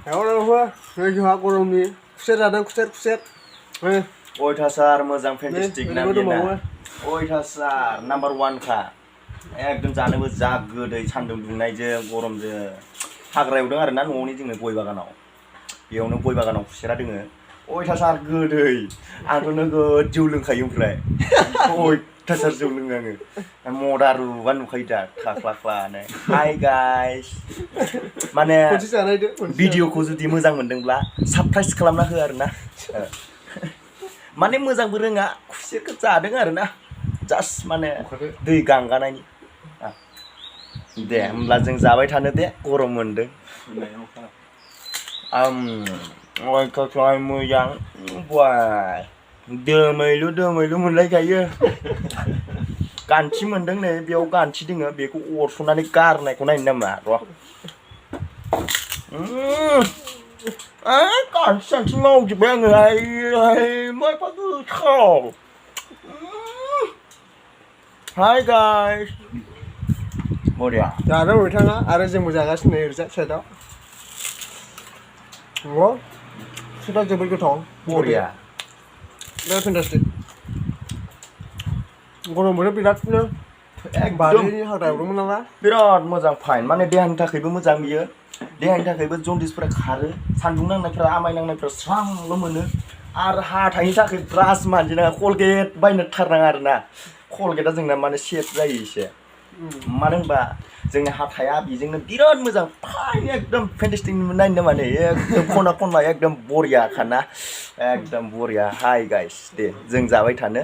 Héo đâu hả? Người hoa cô đồng đi. Xếp ra đây, xếp. अयथासार मोजां fantastic ना बेना अयथासार number 1 खा एकदम जानोबो जा गोदै सान्दुं दुंनायजों गरमजों हाग्रा एवदों आरो ना न'नि जोंनो गय बागानाव बेयावनो गय बागानाव खुसेरा दोङो अयथासार गोदै आंथ' नोगोद जौ लोंखायो ओमफ्राय अयथासार जौ लोङो आङो मदारुबा नुखायो दा ख्ला-ख्ला-ख्लानो हाय गाइस माने भिडिअखौ जुदि मोजां मोनदोंब्ला साबस्क्राइब खालामना हो आरो ना माने मोजांबो रोङा खुसेरखौ जादों आरो ना जास्ट माने दै गांगानायनि दे होमब्ला जों जाबाय थानो दे गरम मोनदों अयथासार मोजां बाय दोमैलु मोनलायखायो गान्थि मोनदों नै बेयाव गान्थि दोङो बेखौ अरस'नानै गारनायखौ नायनो नामा र' गान्थि मावजोब्बाय आङो मायबा गोथाव हाय गाइस बरिया जादों बिथाङा आरो जोंबो जागासिनो नै ओरैजा साइडआव नंगौ सेटा जोबोद गोथाव बरिया बिराद फेन्टास्टिक गरम बोथोर बिरादनो बारिनि हाग्रा एवदोंमोन नामा बिराद मोजां फाइन माने देहानि थाखायबो मोजां बियो देहानि थाखायबो जन्दिसफोरा खारो सान्दुं नांनायफ्रा आमाय नांनायफ्रा स्रांल' मोनो आरो हाथाइनि थाखाय ब्रास मानजिनाङा कलगेट बायनो थारनाङा आरो ना कलगेटआ जोंना माने सेफ जायो एसे मानो होनबा जोंनि हाथाइआ बेजोंनो बिराद मोजां फाइन एकदम फेन्टास्टिक नायनो माने एकदम खना खनला एकदम बरियाखा ना एकदम बरिया हाय गाइस दे जों जाबाय थानो